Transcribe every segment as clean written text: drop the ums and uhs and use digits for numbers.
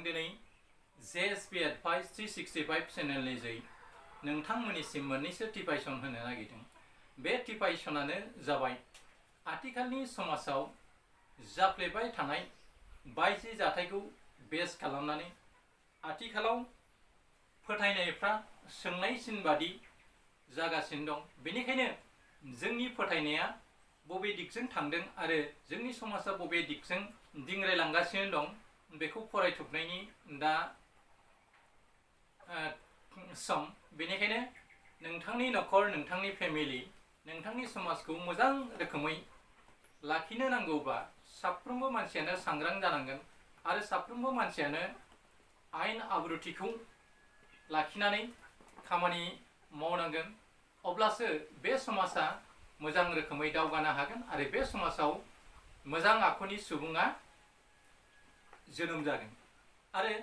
दिनै JSP Advice 365 चेनेलनि जै नोंथांमोननिसिम मोननैसो टिपाइसन होनो नागिरदों। बे टिपाइसनानो जाबाय आथिखालनि समाजाव जाफ्लेबाय थानाय बायजो जाथायखौ बेस खालामनानै आथिखालाव फोथायनायफ्रा सोंनायसिन बादि जागासिनो दं। बेनिखायनो जोंनि फोथायनाया बबे दिगजों थांदों आरो जोंनि समाजा बबे दिगजों दिंग्रायलांगासिनो दं बेखौ फरायथ'बनायनि दा सम। बेनिखायनो नोंथांनि न'खर, नोंथांनि फेमिलि, नोंथांनि समाजखौ मोजां रोखोमै लाखिनो नांगौबा साफ्रोमबो मानसियानो सांग्रां जानांगोन आरो साफ्रोमबो मानसियानो आयेन आब्रुथिखौ लाखिनानै खामानि मावनांगोन। अब्लासो बे समाजा मोजां रोखोमै दावगानो हागोन आरो बे समाजाव मोजां आखुनि सुबुङा जोनोम जागोन। आरो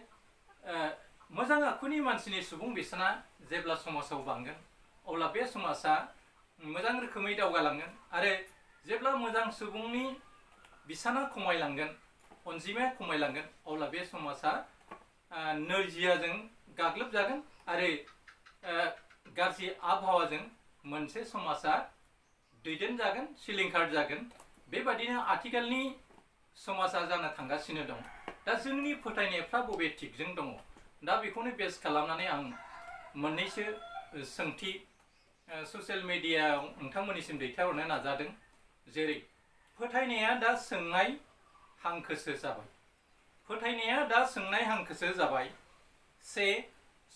मोजां आखुनि मानसिनि सुबुं बिसाना जेब्ला समाजाव बांगोन अब्ला बे समाजा मोजां रोखोमै दावगालांगोन आरो जेब्ला मोजां सुबुंनि बिसाना खमायलांगोन, अनजिमाया खमायलांगोन, अब्ला बे समाजा नोरजियाजों गाग्लोबजागोन आरो गाज्रि आबहावाजों मोनसे समाजा दैदेनजागोन, सिलिंखार जागोन। बेबादिनो आथिखालनि समाजा जानो थांगासिनो दं। दा जोंनि फोथायनायफ्रा बबे थिगजों दङ, दा बेखौनो बेस खालामनानै आं मोननैसो सोंथि ससियेल मिडियायाव नोंथांमोननिसिम दैथायहरनो नाजादों। जेरै फोथायनाया दा सोंनाय हांखोसो जाबाय। फोथायनाया दा सोंनाय हांखोसो जाबाय। से,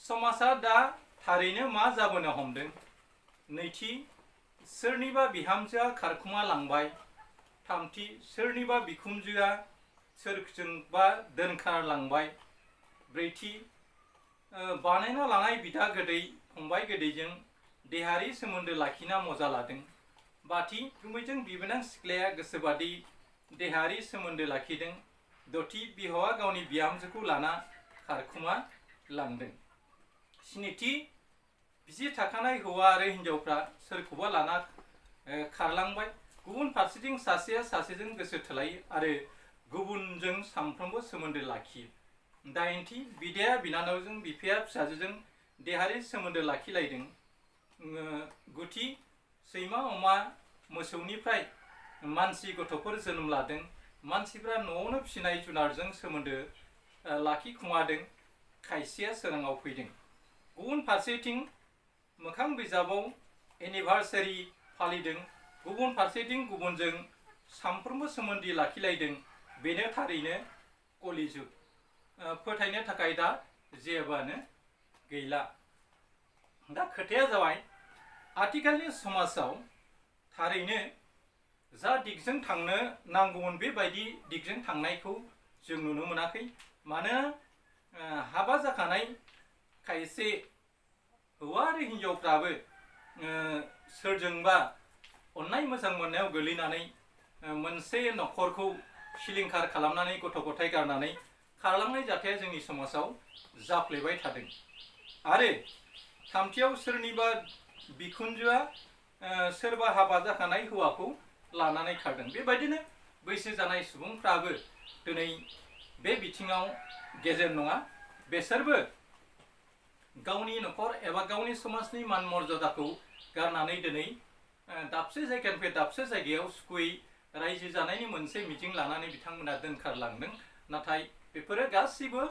समाजा दा थारैनो मा जाबोनो हमदों? नैथि, सोरनिबा बिहामजोआ खारखुमा लांबाय। थामथि, सोरनिबा बिखुनजोआ सोरजोंबा दोनखारलांबाय। ब्रैथि, बानायना लानाय बिदा गोदै, फंबाय गोदैजों देहायारि सोमोन्दो लाखिना मजा लादों। बाथि, गुमैजों बिबोनां सिख्लाया गोसोबादि देहायारि सोमोन्दो लाखिदों। दथि, बिहावा गावनि बिहामजोखौ लाना खारखुमा लांदों। स्निथि, बिसि थाखानाय हौवा आरो हिन्जावफ्रा सोरखौबा लाना खारलांबाय। गुबुन फारसेथिं सासेया सासेजों गोसो थोलायो आरो गुबुनजों सानफ्रोमबो सोमोन्दो लाखियो। दाइनथि, बिदाया बिनानावजों, बिफाया फिसाजोजों देहायारि सोमोन्दो लाखिलायदों। गुथि, सैमा, अमा, मोसौनिफ्राय मानसि गथ'फोर जोनोम लादों। मानसिफ्रा न'आवनो फिसिनाय जुनारजों सोमोन्दो लाखिखुमादों। खायसेया सोराङाव फैदों। गुबुन फारसेथिं मोखां बिजाबाव एनिभार्सारि फालिदों। गुबुन फारसेथिं गुबुनजों सानफ्रोमबो सोमोन्दो लाखिलायदों। बेनो थारैनो कलिजुग। फोथायनो थाखाय दा जेबोआनो गैला। दा खोथाया जाबाय आथिखालनि समाजाव थारैनो जा दिगजों थांनो नांगौमोन बेबायदि दिगजों थांनायखौ जों नुनो मोनाखै। मानोना हाबा जाखानाय खायसे हौवा आरो हिन्जावफ्राबो सोरजोंबा अननाय मोजां मोननायाव गोलैनानै मोनसे न'खरखौ सिलिंखार खालामनानै गथ' गथाय गारनानै खारलांनाय जाथाया जोंनि समाजाव जाफ्लेबाय थादों। आरो थामथियाव सोरनिबा बिखुनजोआ सोरबा हाबा जाखानाय हौवाखौ लानानै खारदों। बेबायदिनो बैसो जानाय सुबुंफ्राबो दिनै बे बिथिङाव गेजेर नङा। बेसोरबो गावनि न'खर एबा गावनि समाजनि मान मर्यादाखौ गारनानै दिनै दाबसे जायगानिफ्राय दाबसे जायगायाव सुखुयै रायजो जानायनि मोनसे मिजिं लानानै बिथांमोना दोनखारलांदों। नाथाय बेफोरो गासिबो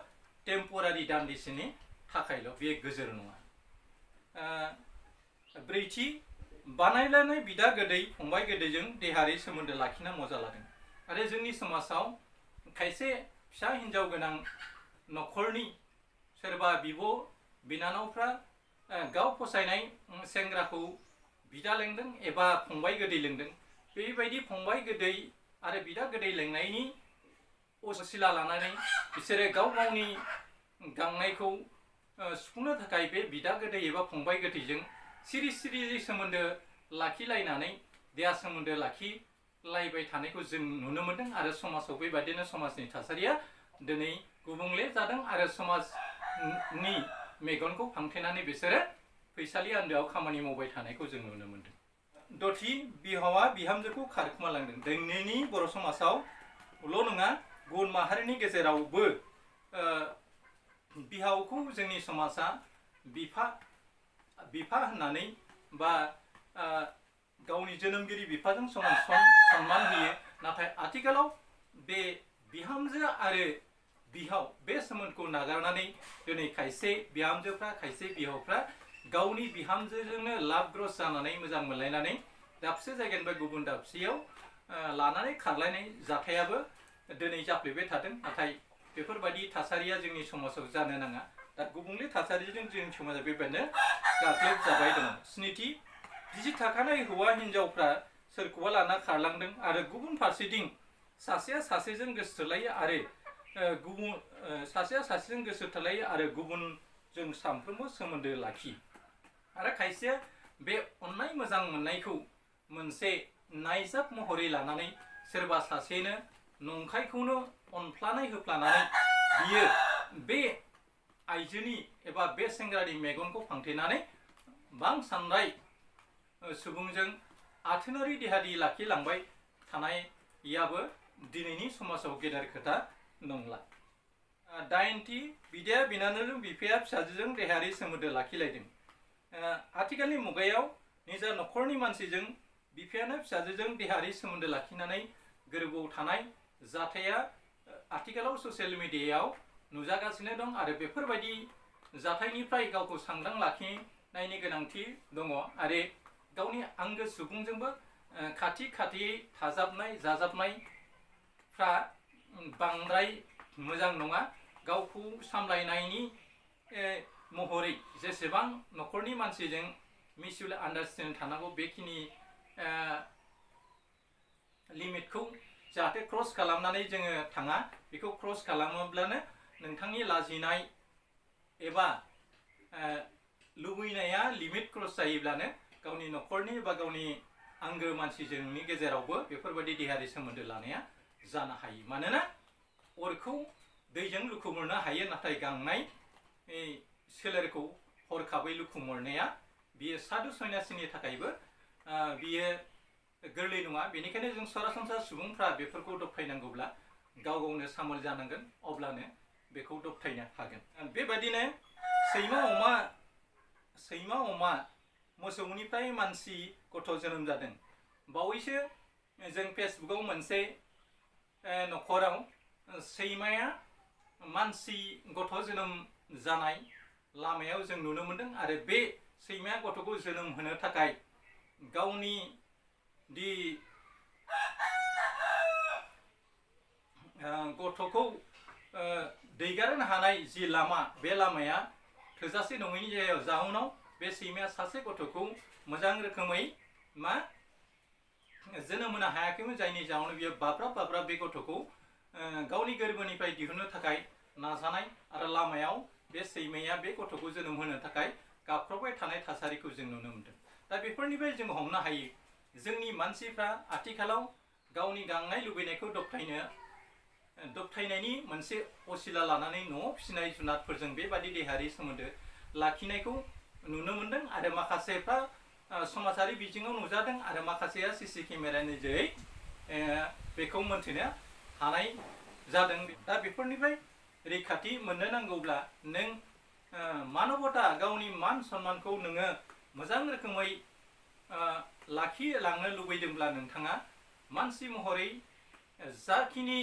टेम्परारि दान्दिसेनि थाखायल', बे गोजोर नङा। ब्रैथि, बानायलायनाय बिदा गोदै, फंबाय गोदैजों देहायारि सोमोन्दो लाखिना मजा लादों। आरो जोंनि समाजाव खायसे फिसा हिन्जाव गोनां न'खरनि सोरबा बिब' बिनानावफ्रा गाव फसायनाय सेंग्राखौ बिदा लेंदों एबा फंबाय गोदै लेंदों। बेबायदि फंबाय गोदै आरो बिदा गोदै लेंनायनि असिला लानानै बिसोरो गाव गावनि गांनायखौ सुफुंनो थाखाय बे बिदा गोदै एबा फंबाय गोदैजों सिरि सिरि सोमोन्दो लाखिलायनानै देहा सोमोन्दो लाखिलायबाय थानायखौ जों नुनो मोन्दों। आरो समाजाव बेबायदिनो समाजनि थासारिया दिनै गुबुंले जादों आरो समाजनि मेगनखौ फांथेनानै बिसोरो फैसालि आन्दोआव खामानि मावबाय थानायखौ जों नुनो मोन्दों। दथि, बिहावा बिहामजोखौ खारखुमा लांदों। दिनैनि बर' समाजावल' नङा, गुबुन माहारिनि गेजेरावबो बिहावखौ जोंनि समाजा बिफा होननानै बा गावनि जोनोमगिरि बिफाजों सनमान होयो। नाथाय आथिखालाव बे बिहामजो आरो बिहाव बे सोमोन्दोखौ नागारनानै दिनै खायसे बिहामजोफ्रा खायसे बिहावफ्रा गावनि बिहामजोजोंनो लाभग्रस्त जानानै मोजां मोनलायनानै दाबसे जायगानिफ्राय गुबुन दाबसेयाव लानानै खारलायनाय जाथायाबो दिनै जाफ्लेबाय थादों। नाथाय बेफोरबायदि थासारिया जोंनि समाजाव जानो नाङा। दा गुबुंले थासारिजों जोंनि समाजा बेबायदिनो गाग्लोबजाबाय दङ। स्निथि, बिसि थाखानाय हौवा हिन्जावफ्रा सोरखौबा लाना खारलांदों आरो गुबुन फारसेथिं सासेया सासेजों गोसो थोलायो आरो सासेया सासेजों गोसो थोलायो आरो गुबुनजों सानफ्रोमबो सोमोन्दो लाखियो। आरो खायसेया बे अननाय मोजां मोननायखौ मोनसे नायजाब महरै लानानै सोरबा सासेनो नंखायखौनो अनफ्लानाय होफ्लानानै बियो बे आइजोनि एबा बे सेंग्रानि मेगनखौ फांथेनानै बांसानद्राय सुबुंजों आथोनारि देहारि लाखिलांबाय थानायाबो दिनैनि समाजाव गेदेर खोथा नंला। 8थि, बिदाया बिनानावजों बिफाया फिसाजोजों देहायारि सोमोन्दो लाखिलायदों। आथिखालनि मुगायाव निजा न'खरनि मानसिजों बिफायानो फिसाजोजों देहायारि सोमोन्दो लाखिनानै गोरबोआव थानाय जाथाया आथिखालाव ससियेल मिडियायाव नुजागासिनो दं आरो बेफोरबायदि जाथायनिफ्राय गावखौ सांग्रां लाखिनायनि गोनांथि दङ आरो गावनि आंगो सुबुंजोंबो खाथियै थाजाबनाय जाजाबनायफ्रा बांद्राय मोजां नङा। गावखौ सामलायनायनि महरै जेसेबां न'खरनि मानसिजों मिउचुएल आन्डारस्टेन्डिं थानांगौ बेखिनि लिमिटखौ जाहाथे क्रस खालामनानै जोङो थाङा। बेखौ क्रस खालामोब्लानो नोंथांनि लाजिनाय एबा लुबैनाया लिमिट क्रस जायोब्लानो गावनि न'खरनि एबा गावनि आंगो मानसिजोंनि गेजेरावबो बेफोरबायदि देहायारि सोमोन्दो लानाया जानो हायो। मानोना अरखौ दैजों लुखुमोरनो हायो, नाथाय गांनाय सोलेरखौ हरखाबै लुखुमोरनाया बियो साधु सन्यासिनि थाखायबो बियो गोरलै नङा। बेनिखायनो जों सरासनस्रा सुबुंफ्रा बेफोरखौ दबथायनांगौब्ला गाव गावनो सामोल जानांगोन, अब्लानो बेखौ दबथायनो हागोन। बेबायदिनो सैमा अमा मोसौनिफ्राय मानसि गथ' जोनोम जादों। बावैसो जों फेसबुकाव मोनसे न'खराव सैमाया मानसि गथ' जोनोम जानाय लामायाव जों नुनो मोनदों आरो बे सैमाया गथ'खौ जोनोम होनो थाखाय गावनि गथ'खौ दैगारनो हानाय जि लामा, बे लामाया थोजासे नङैनि जाहोनाव बे सैमाया सासे गथ'खौ मोजां रोखोमै जोनोम होनो हायाखैमोन, जायनि जाहोनाव बियो बाब्राब बे गथ'खौ गावनि गोरबोनिफ्राय दिहुननो थाखाय नाजानाय आरो लामायाव बे सैमाया बे गथ'खौ जोनोम होनो थाखाय गाबख्रावबाय थानाय थासारिखौ जों नुनो मोनदों। दा बेफोरनिफ्राय जों हमनो हायो जोंनि मानसिफ्रा आथिखालाव गावनि गांनाय लुबैनायखौ दबथायनायनि मोनसे असिला लानानै न'आव फिसिनाय जुनारफोरजों बेबादि देहायारि सोमोन्दो लाखिनायखौ नुनो मोनदों आरो माखासेफ्रा समाजारि बिजोङाव नुजादों आरो माखासेया सीसी केमेरानि जोहै बेखौ मोनथिनो हानाय जादों। दा बेफोरनिफ्राय रैखाथि मोननो नांगौब्ला नों मानबता गावनि मान सन्मानखौ नोङो मोजां रोखोमै लाखिलांनो लुबैदोंब्ला नोंथाङा मानसि महरै जाखिनि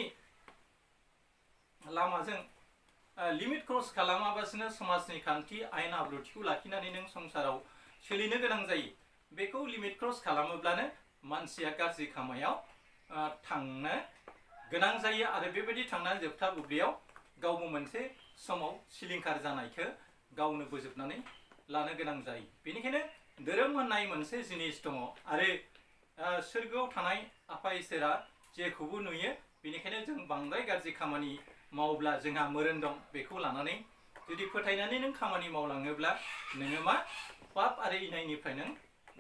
लामाजों लिमिट क्रस खालामाबासिनो समाजनि खान्थि आयेन आब्रुथिखौ लाखिनानै नों संसाराव सोलिनो गोनां जायो। बेखौ लिमिट क्रस खालामोब्लानो मानसिया गाज्रि खामायाव थांनो गोनां जायो आरो बेबायदि थांनानै जोबथा बुब्लियाव गावबो मोनसे समाव सिलिंखार जानायखौ गावनो बोजबनानै लानो गोनां जायो। बेनिखायनो धोरोम होननाय मोनसे जिनिस दङ आरो सोरगोआव थानाय आफा इसोरा जेखौबो नुयो। बेनिखायनो जों बांद्राय गाज्रि खामानि मावब्ला जोंहा मोरोन दं, बेखौ लानानै जुदि फोथायनानै नों खामानि मावलाङोब्ला नोङो पाप आरो इनायनिफ्राय नों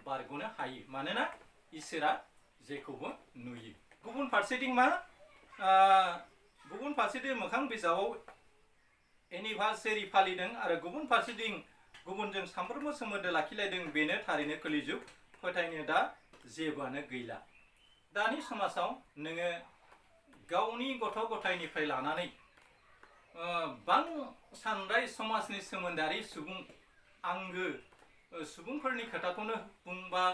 बारग'नो हायो, मानोना इसोरा जेखौबो नुयो। गुबुन फारसेथिं मोखां बिजाबाव एनिभार्सारि फालिदों आरो गुबुन फारसेथिं गुबुनजों सानफ्रोमबो सोमोन्दो लाखिलायदों। बेनो थारैनो कलिजुग, फोथायनो दा जेबोआनो गैला। दानि समाजाव नोङो गावनि गथ' गथायनिफ्राय लानानै बांसानद्राय समाजनि सोमोन्दारि सुबुं आंगो सुबुंफोरनि खोथाखौनो बुं बा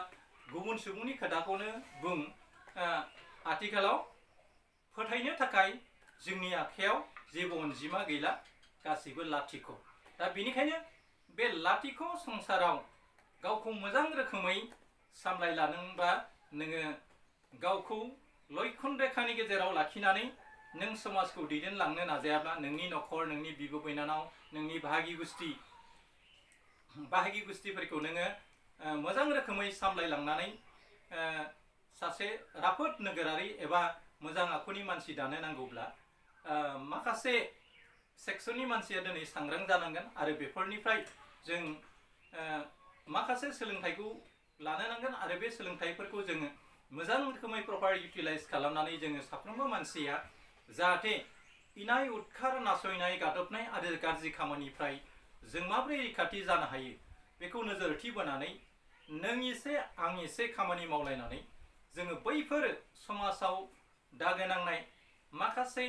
गुबुन सुबुंनि खोथाखौनो बुं, आथिखालाव फोथायनो थाखाय जोंनि आखायाव जेबो अनजिमा गैला, गासिबो लाथिख'। दा बेनिखायनो बे लाथिख' संसाराव गावखौ मोजां रोखोमै सामलायलांनोबा नोङो गावखौ लैखोन रेखानि गेजेराव लाखिनानै नों समाजखौ दैदेनलांनो नाजायाब्ला नोंनि न'खर, नोंनि बिब' बिनानाव, नोंनि बाहागि गुस्थिफोरखौ नोङो मोजां रोखोमै सामलायलांनानै सासे राफोद नोगोरारि एबा मोजां आखुनि मानसि दानो नांगौब्ला माखासे सेक्सननि मानसिया दिनै सांग्रां जानांगोन आरो बेफोरनिफ्राय जों माखासे सोलोंथाइखौ लानो नांगोन आरो बे सोलोंथाइफोरखौ जोङो मोजां रोखोमै प्रपार इउटिलाइज खालामनानै जोङो साफ्रोमबो मानसिया जाहाथे इनाय उदखार नासयनाय गादबनाय आरो गाज्रि खामानिफ्राय जों माबोरै रैखाथि जानो हायो बेखौ नोजोरथि बोनानै नों एसे आं एसे खामानि मावलायनानै जोङो बैफोर समाजाव दागो नांनाय माखासे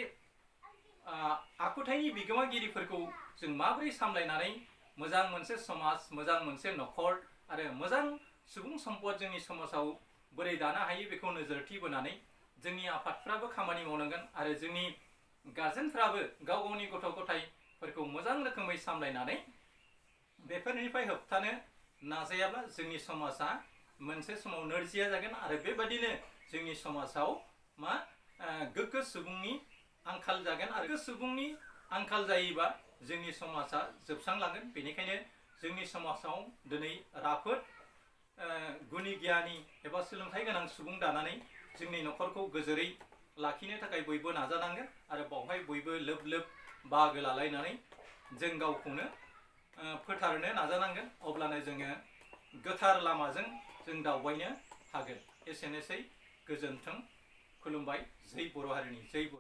आखुथायनि बिगोमागिरिफोरखौ जों माबोरै सामलायनानै मोजां मोनसे समाज, मोजां मोनसे न'खर आरो मोजां सुबुं सम्पद जोंनि समाजाव बोरै दानो हायो बेखौ नोजोरथि बोनानै जोंनि आफादफ्राबो खामानि मावनांगोन आरो जोंनि गार्जेनफ्राबो गाव गावनि गथ' गथायफोरखौ मोजां रोखोमै सामलायनानै बेफोरनिफ्राय होबथानो नाजायाब्ला जोंनि समाजा मोनसे समाव नोरजिया जागोन आरो बेबादिनो जोंनि समाजाव गोग्गो सुबुंनि आंखाल जागोन आरो सुबुंनि आंखाल जायोबा जोंनि समाजा जोबस्रांलांगोन। बेनिखायनो जोंनि समाजाव दिनै राफोद गुनि गियानि एबा सोलोंथाइ गोनां सुबुं दानानै जोंनि न'खरखौ गोजोरै लाखिनो थाखाय बयबो नाजानांगोन आरो बावहाय बयबो लोब लोब बाहागो लालायनानै जों गावखौनो फोथारनो नाजानांगोन। अब्लानो जोङो गोथार लामाजों जों दावबायनो हागोन। एसेनोसै, गोजोन्थों, खुलुमबाय। जै बर' हारिनि जै बर'।